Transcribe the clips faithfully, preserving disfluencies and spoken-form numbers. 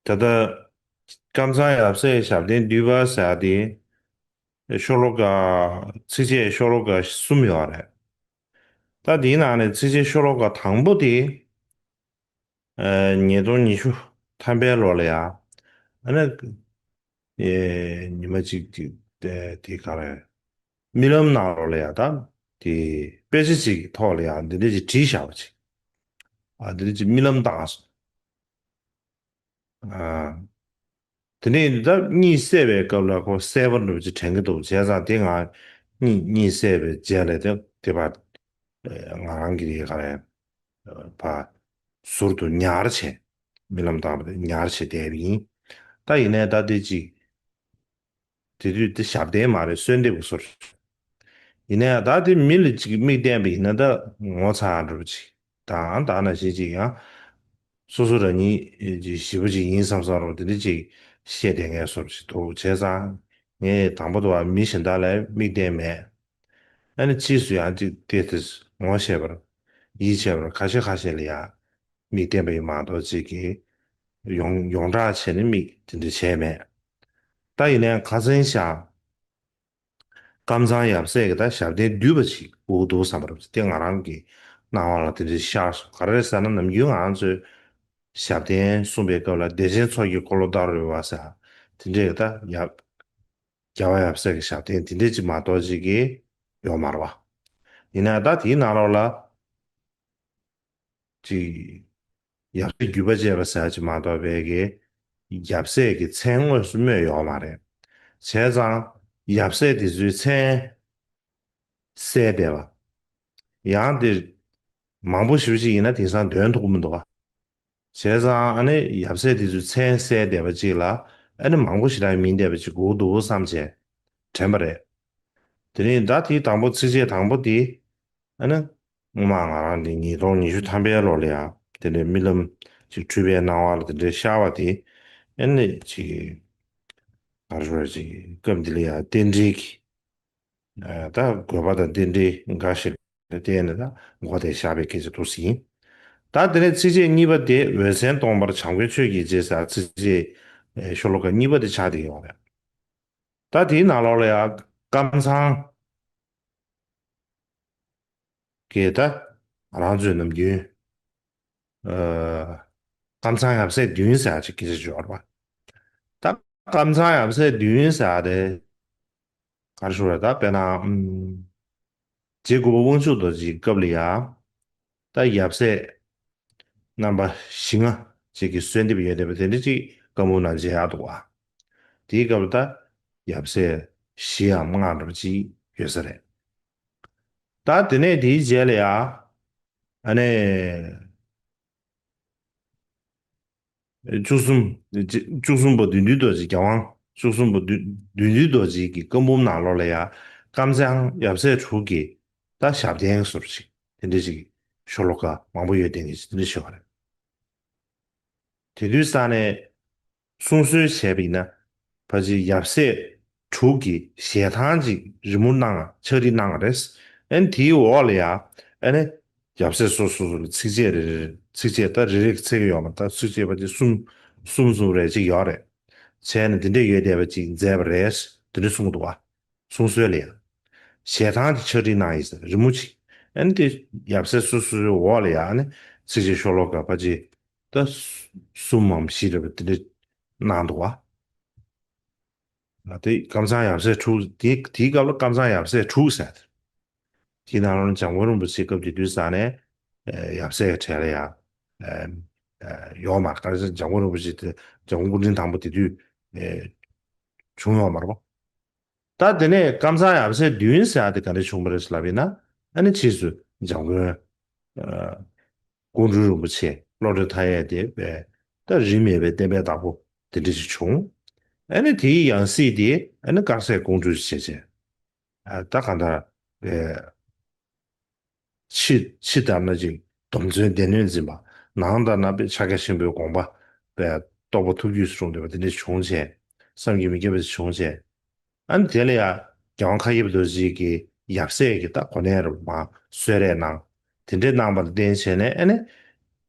ད་ལྟ་ཀམ་ཚང་ཡབ་སྲས་ཞབས་བརྟན་བསྡུས་པ་ཟེར་ཡ་དེ་ཤོ་ལོ་ཀ་ཚིགས་བཅད་ཤོ་ལོ་ཀ་གསུམ་ཡོད་རེད། ད་དེའི་ནང་ནས་ཚིགས་བཅད་ཤོ་ལོ་ཀ་དང་པོ་དེ། ཨ། ཉིས་སྟོང་ཉི་ཤུ་ཐམ་པའི་ལོ་ལ་ཡ། ཨ་ནི། ཨེ། ཉི་མ་གཅིག་གཅིག་དེ་དེ་ག་རེ། རྨི་ལམ་ནང་ལོགས་ལ་ཡ་ད། དེ་དཔེ་ཆ་གཅིག་གི་ཐོག་ལ་ཡ་འདི་འདྲ་ཅིག་བྲིས་བཞག་པ་ཅིག་ཨ། འདི་འདྲ་ཅིག་རྨི་ལམ་བཏང་སོང་། ཨ། དེ་ནས་ད་གཉིད་སད་པའི་སྐབས་ལ་ཁོ་གསལ་པོ་འདྲ་པོ་ཅིག་དྲན་གྱི་འདུག་བྱས་ཙང་དེ་ང་གཉིད་གཉིད་སད་པའི་རྗེས་ལ་དེ་དེ་བར་ང་རང་གི་རེད་ག་རེ་ཕར་ཟུར་དུ་ཉར་བྱས། རྨི་ལམ་བཏང་བ་དེ་ཉར་བྱས་བསྡད་པ་ཡིན། ད་ཡིན་ནའི་ད་དེ་ཅིག་དེ་དུས་དེ་ཞབས་བརྟན་མ་རེད། གསོལ་འདེབས་ཀྱི་བཟོ་འདྲ། ཡིན་ན་ཡང་ད་དེ་མི་ལ་ཅིག་མིག་བསྟན་པ་ཡིན་ན་ད་ངོ་ཚ་འགྲོ་བ་ཅིག་དང་ད་ནང་བཞིན་ཅིག་ཡང་སོ་སོ་རང་ཉིད་ཅིག་ཞེ་པོ་ཅིག་ཡིན་བསམ་བསམ་རོགས་དེ་འདྲ་ཅིག་བཤད་བསྡད་མཁན་བཟོ་འདྲ་ཅིག་འདུག་བྱས་ཙང་ངས་དང་པོ་དུ་བ་མི་གཞན་དག་ལ་མིག་བསྟན་མེད། ཨ་ནི་ཕྱིས་སུ་ཡང་ཅིག་དེ་དེ་ངོ་ཤེས་པར་ཡིད་ཆེས་པར་ཁ་ཤས་ཁ་ཤས་ལ་ཡང་མིག་བསྟན་པ་ཡིན་མ་གཏོགས་ཅིག་གིས་ཡོངས་ཡོངས་གྲགས་བྱས་ནས་མིག་དེ་འདྲ་བྱས་མེད། ད་ཡིན་ནའང་ཁ་སང་ཞག་ཀམ་ཚང་ཡབ་སྲས་ཀྱི་ད་ཞབས་བརྟན་བསྡུས་པ་ཞིག་དགོས་འདུག་བསམ་པ་རེད། དེ་ང་རང་གི་སྣང་བ་ལ་དེ་འདྲ་ཤར་སོང་། ག་རེ་རེད་ཟེར་ན་ནམ་རྒྱུན་ང་རང་ཚོས་ཞབས་བརྟན་གསུངས་པའི་སྐབས་ལ་བདེ་ཆེན་མཚོ་སྐྱེས་འཁོར་ལོ་བདག་རོལ་པ་ཟེར་དེ་འདྲས་ད་ཡབ་རྒྱལ་བ་ཡབ་སྲས་ཀྱི་ཞབས་བརྟན་དེ་འདྲས་ཅིག་མ་གཏོགས་ཅིག་གི་ཡོད་མ་རེད་བ། ཡིན་ན་ད་དེའི་ནང་ལོགས་ལ། ཅིག་ཡབ་སྲས་བརྒྱུད་པ་བཅས་པ་ཟེར་ཅིག་མ་གཏོགས་པའི་གི་ཡབ་སྲས་ཀྱི་མཚན་དངོས་སུ་སྨོས་ཡོད་མ་རེད། བྱས་ཙང་ཡབ་སྲས་དེ་ཚོའི་མཚན་གསལ་བསྡད་པ། ཡང་དེ་མང་པོ་ཞེ་པོ་ཅིག་ཡིན་ན་དེང་སང་འདོན་ཐུབ་ཀྱི་མི་འདུག་བ། བྱས་ཙང་ཨ་ནི་ཡབ་སྲས་དེ་ཚོའི་མཚན་གསལ་བསྡད་པ་ཅིག་ལ་ཨ་ནི་མང་པོ་ཞེ་དྲག་མིན་བསྡད་པ་ཅིག་དགོས་འདུག་བསམ་བྱས་དྲན་པ་རེད། དེ་ནས་ད་དེའི་དང་པོ་ཚིགས་བཅད་དང་པོ་དེ། ཨ་ནི། སྔོན་མ་ང་རང་འདི་ཉིས་སྟོང་ཉི་ཤུ་ཐམ་པའི་ལོ་ལ་ཡང་དེ་འདྲའི་རྨི་ལམ་ཅིག་འཁྲུལ་པའི་སྣང་བ་ལ་དེ་འདྲའི་ཤར་བ་དེ། ཨ་ནི་ཅིག་ང་ཚོ་ཅིག་སྐབས་འདི་ལ་ཡང་རྟེན་འབྲེལ་གྱི། ཨ། ད་དགོས་པ་དང་རྟེན་འབྲེལ་འགའ་ཞིག་ལ་བརྟེན་ནས་ད་མགོ་དེ་བཞག་པའི་སྐད་ཆ་འདུག་ཟིན། ད་དེ་ནས་ཚིགས་བཅད་གཉིས་པ་དེ་འོད་མཚན་སྟོང་པར་བྱམས་མགོན་ཆོས་ཀྱི་རྗེ་ཟེར་ཚིགས་བཅད་ཤོ་ལོ་ཀ་གཉིས་པ་དེ་ཆགས་བསྡད་ཡོད་རེད། ད་དེའི་ནང་ལོགས་ལ་ཡང་ཀམ་ཚང་གི་ད་ང་རང་ཚོའི་ནམ་རྒྱུན། ཨ། ཀམ་ཚང་ཡབ་སྲས་བདུན་ཟེར་ཡ་ཅིག་སྐད་ཆ་ཡོད་རེད་པ། ད་ཀམ་ཚང་ཡབ་སྲས་བདུན་ཟེར་ཡ་དེ་ག་རེ་ཞུ་དགོས་རེད། ད་དཔེར་ན། ཨུམ། རྗེ་གུང་པ་དབང་ཕྱུག་རྡོ་རྗེའི་སྐབས་ལ་ཡ། ད་ཡབ་སྲས་རྣམ་པ་བཞི་ལྔ་ཅིག་གིས་གསོལ་འདེབས་ཡོད་བསྡད་པ་དེ་འདྲ་ཅིག་བཀའ་འབུམ་ནང་མཇལ་ཡག་འདུག་བ། དེའི་སྐབས་ལ་ད་ཡབ་སྲས་བཞིའམ་ལྔ་འདྲ་པོ་ཅིག་ཡོད་ས་རེད། ད་དེ་ནས་དེའི་རྗེས་ལ་ཡ། ཨ་ནི། བཅུ་གསུམ། བཅུ་གསུམ་པ་བདུད་འདུལ་རྡོ་རྗེ། རྒྱལ་དབང་བཅུ་གསུམ་པ་བདུད་བདུད་འདུལ་རྡོ་རྗེ་གི་བཀའ་འབུམ་ནང་ལོགས་ལ་ཡང་ཀམ་ཚང་ཡབ་སྲས་དྲུག་གི་ད་ཞབས་བརྟན་ཟུར་ཅིག་དེ་འདྲ་ཅིག་ཤོ་ལོ་ཀ་མང་པོ་ཡོད་དེ་འདྲ་ཅིག་དེ་འདྲ་ཞིག་ཡོད་རེད། དེ་དུས་ས་ནས་གསུང་སྲོལ་བྱས་པ་ཡིན་ན། ཕལ་ཆེར་ཡབ་སྲས་དྲུག་གི་ཞལ་ཐང་ཅིག་རི་མོ་གནང་ང་ཕྱག་བྲིས་གནང་ང་རེད། ཨ་ནི་དེའི་འོག་ལ་ཡ། ཨ་ནི་ཡབ་སྲས་སོ་སོ་སོ་ལ་ཚིགས་བཅད་རེ་རེ། ཚིགས་བཅད་ད་རེ་རེ་གི་ཚིག་ཡོད་མ་རེད། ད་ཚིགས་བཅད་པ་དེ་གསུམ་གསུམ་གསུམ་རེ་ཅིག་ཡོད་རེད། བྱས་ནས་འདི་འདྲས་ཡོད་བསྡད་པ་ཅིག་མཛད་པ་རེད། དེ་འདྲས་གསུངས་འདུག་བ། གསུང་སྲོལ་ལ་ཡ། ཞལ་ཐང་དེ་ཕྱག་བྲིས་གནང་ཡིན་ཟེར་རི་མོ་ཅིག་ཨ་ནི་དེ་ཡབ་སྲས་སོ་སོའི་འོག་ལ་ཡ། ཨ་ནི་ཚིགས་བཅད་ཤོ་ལོ་ཀ་ཕལ་ཆེར་ད་གསུམ་མམ་བཞི་རེ་བ་དེ་འདྲས་གནང་འདུག་བ། ང་དེ་ཀམ་ཚང་ཡབ་སྲས་དྲུག་དེ། དེའི་སྐབས་ལ་ཀམ་ཚང་ཡབ་སྲས་དྲུག་ཟེར། དེའི་ནང་ལ་འཇམ་མགོན་རིན་པོ་ཆེ་སྐབས་དེ་དུས་ས་ནས། ཨེ། ཡབ་སྲས་གྲས་ལ་ཡང་། ཨེ། ཨེ། ཡོད་མ་རེད། ག་རེ་ཟེར་འཇམ་མགོན་རིན་པོ་ཆེ་དེ་འཇམ་མགོན་སྐུ་ཕྲེང་དང་པོ་དེ་དུས། ཨེ། བྱུང་ཡོད་མ་རེད་པ། ད་དེ་ནས་ཀམ་ཚང་ཡབ་སྲས་བདུན་ཟེར་ཡ་དེ་ག་འདྲ་བྱུང་བ་རེད་ལབ་ཡིན་ན། ཨ་ནི་ཕྱིས་སུ་འཇམ་མགོན། ཨ། ཀོང་སྤྲུལ་རིན་པོ་ཆེ་བློ་གྲོས་མཐའ་ཡས་དེ་བས་ད་རིས་མེད་པའི་བསྟན་པའི་བདག་པོ་དེ་འདྲ་ཞིག་བྱུང་། ཨ་ནི་དེའི་ཡང་སྲིད་དེ་ཨ་ནི་དཀར་ཟས་ཀོང་སྤྲུལ་བྱས་བྱས། ཨ། ད་གང་ལྟར། ཨེ། ཕྱི་ཕྱི་ལྟར་ན་ཅིག་སྡོམ་བརྩོན་སྡེ་སྣོད་འཛིན་པ། ནང་ལྟར་ན་དཔེ་ཕྱག་རྒྱ་ཆེན་པོའི་དགོངས་པ་དཔེ་རྟོགས་པ་ཐུགས་རྒྱུད་སུ་འཁྲུངས་བསྡད་པ་དེ་འདྲ་བྱུང་བྱས། བསམ་གྱིས་མི་ཁྱབ་པ་ཞིག་བྱུང་བྱས། ཨ་ནི་དེ་ལ་ཡང་རྒྱལ་དབང་མཁའ་ཁྱབ་རྡོ་རྗེ་གི་ཡབ་སྲས་ཀྱི་ད་གོ་གནས་རུ་མ་གསོལ་རས་གནང་། དེ་འདྲའི་གནང་བ་ལ་བརྟེན་བྱས་ནས། ཨ་ནི་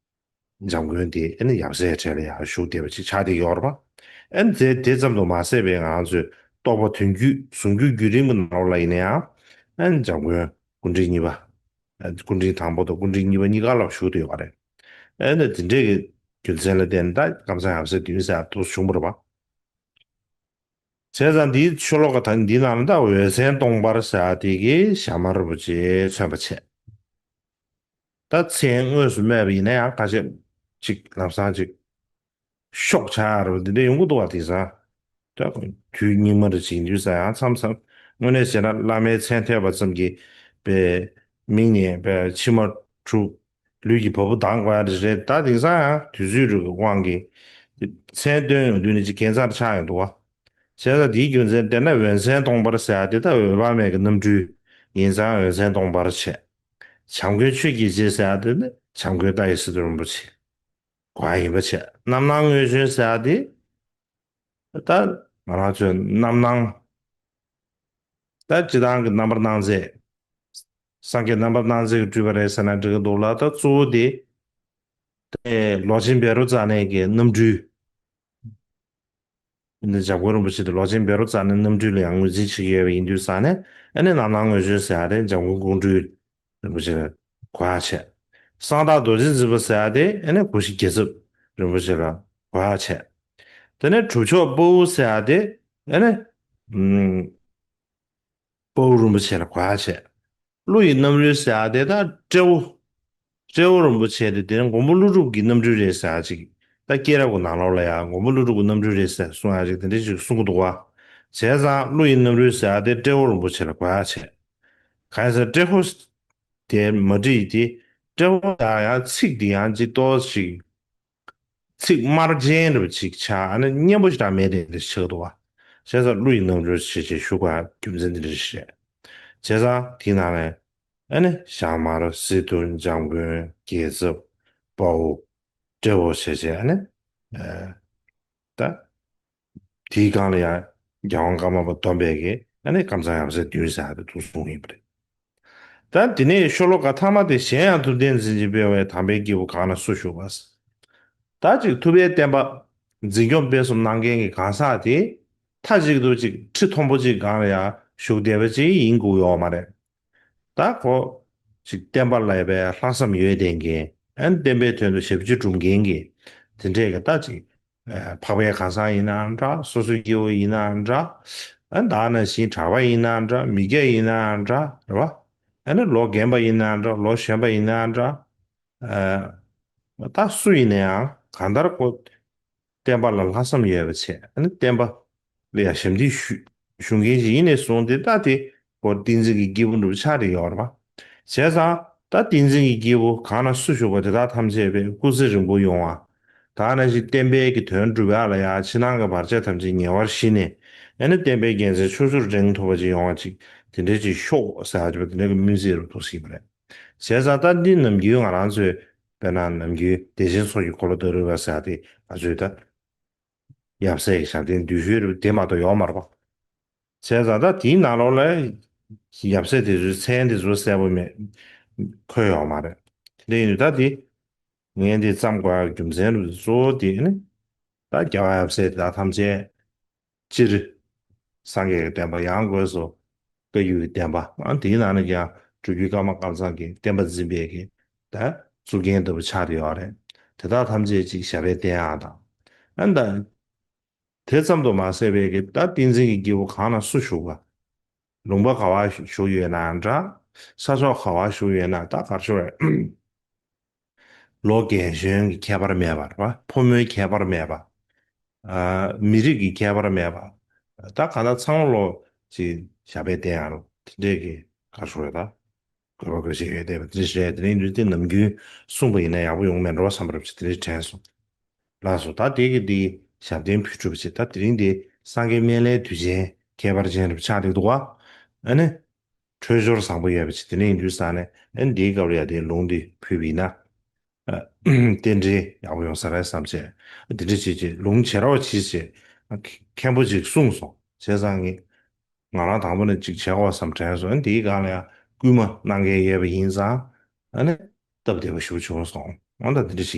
འཇམ་མགོན་དེ་ཨ་ནི་ཡབ་སྲས་གྲས་ལ་ཡང་བཞུགས་བསྡད་པ་ཅིག་ཆགས་བསྡད་ཡོད་རེད་པ། ཨ་ནི་དེ་དེ་ཙམ་དུ་མ་ཟད་པའི་ང་རང་ཚོའི་རྟོགས་པ་དོན་བརྒྱུད་གཟུངས་བརྒྱུད་བརྒྱུད་རིམ་གྱི་ནང་ལོགས་ལ་ཡིན་ན་ཡང་ཨ་ནི་འཇམ་མགོན་སྐུ་ཕྲེང་གཉིས་པ། སྐུ་ཕྲེང་དང་པོ་དང་སྐུ་ཕྲེང་གཉིས་པ་གཉིས་ཀ་ལ་བཞུགས་བསྡད་ཡོད་པ་རེད། ཨ་ནི་དེ་འདྲའི་གི་རྒྱུ་མཚན་ལ་བརྟེན་ནས་ད་ཀམ་ཚང་ཡབ་སྲས་བདུན་ཟེར་ཡ་འདུག་བྱུང་བ་རེད་པ། བྱས་ཙང་འདིའི་ཤོ་ལོ་ཀ་ད་འདི་ནང་ལ་ད་འོད་མཚན་སྟོང་འབར་ཟེར་ཡ་དེ་གི་ཞྭ་དམར་རིན་པོ་ཆེ་མཚོན་པ་བྱས། ད་མཚན་དངོས་སུ་སྨོས་པ་ཡིན་ན་ཡང་ཁ་ཤས་ཅིག་ལམ་སང་ཅིག་ཤོག་ཆག་རུ་འདི་འདྲ་ཡོང་གི་འདུག་བ། དེང་སང་ད་དུས་སྙིགས་མ་རུ་ཕྱིན་དུས་ཙང་ཡང་མཚམས་མཚམས་དངོས་གནས་བྱས་ན་བླ་མའི་མཚན་ཐོས་པ་ཙམ་གྱིས་པའི་མིང་ནས་པའི་མཆི་མ་འཁྲུག་ལུས་ཀྱི་བ་སྤུ་ལྡང་དགོས་ཡ་རེད། ད་དེང་སང་ཡང་དུས་ཚོད་རིག་གི་དབང་གིས་མཚན་བཏོན་ཡོང་དུས་ནས་ཅིག་གན་རྩར་ཆགས་ཡོང་འདུག་བ། བྱས་ཙང་དེའི་རྒྱུ་མཚན་བལྟས་ན་འོད་མཚན་སྟོང་འབར་ཟེར་ཡ་དེ་ད་འོད་དཔག་མེད་ཀྱི་རྣམ་འཕྲུལ་ཡིན་ཙང་འོད་མཚན་སྟོང་འབར་བྱས། བྱམས་མགོན་ཆོས་ཀྱི་རྗེ་ཟེར་ཡ་དེ་ནི་བྱམས་མགོན་ཏཱ་ཡེ་སི་ཏུ་རིན་པོ་ཆེ་གོ་ཡ་ཡིན་པ་བྱས། རྣམ་སྣང་དངོས་བྱོན་ཟེར་ཡ་དེ་ད་ང་རང་ཚོའི་རྣམ་སྣང་། ད་སྤྱི་བཏང་གི་རྣམ་པར་སྣང་མཛད། སངས་རྒྱས་རྣམ་པར་སྣང་མཛད་ཀྱི་སྤྲུལ་པ་རེད་ཟེར་ན་འགྲིག་གི་འདུག་ལ། ད་གཙོ་བོ་དེ་དེ་ལོ་ཆེན་བཻ་རོ་ཙ་ན་གི་རྣམ་འཕྲུལ། འདི་འཇམ་མགོན་རིན་པོ་ཆེ་དེ་ལོ་ཆེན་བཻ་རོ་ཙ་ན་རྣམ་འཕྲུལ་ལ་ཡང་ངོས་འཛིན་བྱེད་ཀྱི་ཡོད་པ་ཡིན་དུས་ཙང་ནས་ཨ་ནི་རྣམ་སྣང་དངོས་བྱོན་ཟེར་ཡ་དེ་འཇམ་མགོན་ཀོང་སྤྲུལ་རིན་པོ་ཆེ་ལ་གོ་ཡ་བྱས། གསང་བདག་རྡོ་རྗེ་འཛིན་པ་ཟེར་ཡ་དེ་ཨ་ནི་གུ་ཤྲི་རྒྱལ་ཚབ་རིན་པོ་ཆེ་ལ་གོ་ཡ་བྱས། དེ་ནས་གྲུབ་མཆོག་དཔའ་བོ་ཟེར་ཡ་དེ་ཨ་ནི་ཨུམ། དཔའ་བོ་རིན་པོ་ཆེ་ལ་གོ་ཡ་བྱས། ཀླུ་ཡི་རྣམ་རོལ་ཟེར་ཡ་དེ་ད་སྤྲེའུ། སྤྲེའུ་རིན་པོ་ཆེ་དེ་དེ་ནི་མགོན་པོ་ཀླུ་སྒྲུབ་ཀྱི་རྣམ་འཕྲུལ་རེད་ཟེར་ཡ་ཅིག་ད་སྐྱེས་རབས་ཀྱི་ནང་ལོགས་ལ་ཡང་མགོན་པོ་ཀླུ་སྒྲུབ་ཀྱི་རྣམ་འཕྲུལ་རེད་ཟེར་གསུང་ཡ་ཅིག་དེ་འདྲ་ཅིག་གསུང་གི་འདུག་བ། བྱས་ཙང་ཀླུ་ཡི་རྣམ་རོལ་ཟེར་ཡ་དེ་སྤྲེའུ་རིན་པོ་ཆེ་ལ་གོ་ཡ་བྱས། གང་ཡིན་ཟེར་སྤྲེའུ་དེ་མ་བྲིས་ཏེ་སྤྲེའུ་ཡང་ཡང་ཚིག་དེ་ཡང་ཅིག་ཏོག་ཅིག་ཚིག་དམར་རྗེན་རུ་ཅིག་ཆགས་ཨ་ནི་སྙན་པོ་ཞིག་རང་མེད་དེ་འདྲ་ཆགས་འདུག་བ། བྱས་ཙང་ཀླུ་ཡི་རྣམ་འཕྲུལ་ཞེས་བྱས་ཞུ་དགོས་རྒྱུ་མཚན་འདི་འདྲ་ཞིག་རེད། བྱས་ཙང་དེའི་ནང་ནས་ཨ་ནི་ཞྭ་དམར་སི་ཏུ་འཇམ་མགོན་རྒྱལ་ཚབ་དཔའ་བོ་སྤྲེའུ་ཞེས་བྱས་ཨ་ནི་ཨ་ད། དེའི་སྒང་ལ་ཡང་རྒྱལ་དབང་ཀརྨ་པ་སྡོམ་པས་ཀྱིས་ཨ་ནི་ཀམ་ཚང་ཡབ་སྲས་བདུན་ཟེར་ཡ་དེ་འདུག་གསུངས་ཡིན་པ་རེད། ད་དེ་ནས་ཤོ་ལོ་ཀ་ཐ་མ་དེ་གཞན་ཡང་ཐུབ་བསྟན་འཛིན་གྱིས་སྤེལ་བའི་དམ་པའི་སྐྱེས་བུ་གང་ན་སུ་བཞུགས་པ། ད་ཅིག་ཐུབ་པའི་བསྟན་པ་འཛིན་སྐྱོང་སྤེལ་གསུམ་གནང་མཁན་གྱི་གང་ཟག་དེ་མཐའ་གཅིག་ཏུ་ཅིག་ཁྲི་མཐོན་པོ་ཅིག་སྒང་ལ་ཡང་བཞུགས་བསྡད་པ་ཅིག་ཡིན་དགོས་ཡོད་མ་རེད། ད་ཁོ་ཅིག་བསྟན་པ་ལ་ཡ་པའི་ལྷག་བསམ་ཡོད་བསྡད་མཁན་ཨ་ནི་བསྟན་པའི་དོན་དུ་ཞབས་ཕྱི་སྒྲུབ་མཁན་གྱི་དེ་འདྲས་ཀྱི་ད་ཅིག་ཨ་འཕགས་པའི་ཁང་བཟང་ཡིན་ནའང་འདྲ། སོ་སོའི་སྐྱེ་བོ་ཡིན་ནའང་འདྲ། ཨ་ད་ནང་བཞིན་གྲྭ་པ་ཡིན་ནའང་འདྲ། མི་སྐྱ་ཡིན་ནའང་འདྲ། རེད་བ། ཨ་ནི་ལོ་རྒན་པ་ཡིན་ནའང་འདྲ། ལོ་གཞོན་པ་ཡིན་ནའང་འདྲ། ཨ་ད་སུ་ཡིན་ན་ཡང་གང་ལྟར་ཁོ་བསྟན་པ་ལ་ལྷག་བསམ་ཡོད་པ་བྱས། ཨ་ནི་བསྟན་པ་ལ་ཡང་ཞབས་འདེགས་ཞུ་ཞུ་མཁན་ཞིག་ཡིན་ནས་བཟུང་སྟེ་ད་དེ་ཁོ་བསྟན་འཛིན་གྱི་སྐྱེས་བུ་འདྲ་བོ་ཆགས་བསྡད་ཡོད་རེད་བ། བྱས་ཙང་ད་བསྟན་འཛིན་གྱི་སྐྱེས་བུ་གང་ན་སུ་བཞུགས་པ་དེ་དག་ཐམས་ཅད་པའི་སྐུ་ཚེ་རིང་པོ་ཡོང་བ། ད་ནང་བཞིན་བསྟན་པའི་གི་དོན་སྒྲུབ་ཡག་ལ་ཡང་ཕྱི་ནང་གི་བར་ཆད་ཐམས་ཅད་ཉེ་བར་ཞི་ནས་ཨ་ནི་བསྟན་པའི་རྒྱལ་མཚན་ཕྱོགས་བཅུར་བསྒྲེང་ཐུབ་པ་ཅིག་ཡོང་བ་ཅིག་དེ་འདྲ་ཅིག་ཤོག་ཟེར་བ་ཅིག་དེ་འདྲ་གི་སྨོན་ཚིག་རུ་ཐུགས་སྲིད་པ་རེད། བྱས་ཙང་ད་འདི་ནམ་རྒྱུན་ང་རང་ཚོའི་དཔེར་ན་ནམ་རྒྱུན་བདེ་ཆེན་མཚོ་སྐྱེས་འཁོར་ལོ་བདག་རི་བ་ཟེར་ཡ་དེ་ང་ཚོའི་ད་ཡབ་སྲས་ཀྱི་ཞབས་བརྟན་བསྡུས་ཤོས་རུ་དེ་མ་གཏོགས་ཡོད་མ་རེད་པ། བྱས་ཙང་ད་དེའི་ནང་ལོགས་ལ་ཡབ་སྲས་དེ་ཚོའི་མཚན་དེ་ཚོ་གསལ་པོ་མེད་འཁོད་ཡོད་མ་རེད། དེ་འདྲ་ཡིན་དུས་ད་དེ་ངས་འདི་བརྩམས་དགོས་ཡག་རྒྱུ་མཚན་རུ་གཙོ་བོ་དེ་ནི་ད་རྒྱལ་བ་ཡབ་སྲས་དེ་དག་ཐམས་ཅད་སྤྱིར་སངས་རྒྱས་ཀྱི་བསྟན་པ་ཡང་སྒོས་སུ་བཀའ་བརྒྱུད་ཀྱི་བསྟན་པ་ཨ་དེའི་ནང་ནས་ཀྱང་སྤྲུལ་བརྒྱུད་ཀརྨ་ཀམ་ཚང་གི་བསྟན་པ་འཛིན་པའི་གི་ད་གཙུག་རྒྱན་ལྟ་བུ་ཆགས་བསྡད་ཡོད་རེད། དེ་དག་ཐམས་ཅད་ཅིག་ཞབས་པད་བརྟན་ཡག་དང་ཨ་ད་དེ་ཙམ་དུ་མ་ཟད་པའི་གི་ད་བསྟན་འཛིན་གྱི་སྐྱེས་བུ་གང་ན་སུ་བཞུགས་པ། ལུང་པ་ག་བ་བཞུགས་ཡོད་ནའང་འདྲ། ས་ཕྱོགས་ག་བ་བཞུགས་ཡོད་ན་ད་གར་ཤོར་བས། ལོ་རྒན་གཞོན་གྱི་ཁྱད་པར་མེད་པར་བ། ཕོ་མོའི་ཁྱད་པར་མེད་པ། ཨ་མི་རིགས་ཀྱི་ཁྱད་པར་མེད་པ། ད་ག་ད་ཚང་མ་ལོ་ཅིག་ཞབས་པད་བརྟན་ཡག་ལོ་དེ་འདྲས་ཀྱི་གར་ཤོར་བས་ད། དགོས་པ་དགོས་ཆེད་ཡོད་བསྡད་པ་དེ་འདྲ་ཞིག་རེད། དེ་རིང་དུས་དེ་ནམ་རྒྱུན་གསུངས་པ་ཡིན་ན་ཡག་པོ་ཡོང་མེད་འགྲོ་བསམ་པ་རབ་ཅིག་དེ་འདྲ་དྲན་སོང་། ལགས་སོ། ད་དེ་གི་དེ་ཞབས་བརྟན་ཕུལ་གྲུབ་ཅིག་ད་དེ་རིང་དེ་སངས་རྒྱས་སྨན་བླའི་དུས་ཆེན་ཁྱད་པར་ཅན་རབ་ཆགས་བསྡད་འདུག་བ། ཨ་ནི། འཕྲོད་སྦྱོར་བཟང་པོ་ཡོད་པ་ཅིག་དེ་འདྲ་ཡིན་དུས་ཙང་ནས་ཨ་ནི་དེའི་སྐབས་ལ་ཡ་དེ་ལུང་དེ་ཕུལ་བ་ཡིན་ན། ཨ་རྟེན་འབྲེལ་ཡག་པོ་ཡོང་ས་རེད་བསམ་བྱས། དེ་འདྲ་བྱེད་ཅིག་ལུང་བྱེ་ར་བ་བྱིས་བྱས་མཁན་པོ་ཅིག་གསུངས་སོང་། བྱས་ཙང་ངས་ང་རང་དང་པོ་ནས་ཅིག་བྱེད་དགོས་བསམ་དྲན་སོང་། ཨ་ནི་དེའི་སྒང་ལ་ཡང་སྐུལ་མ་གནང་མཁན་ཡོད་པ་ཡིན་ཙང་ཨ་ནི་སྟབས་བདེ་པོ་ཞིག་བྱུང་སོང་། འོ་ད་དེ་འདྲ་ཞིག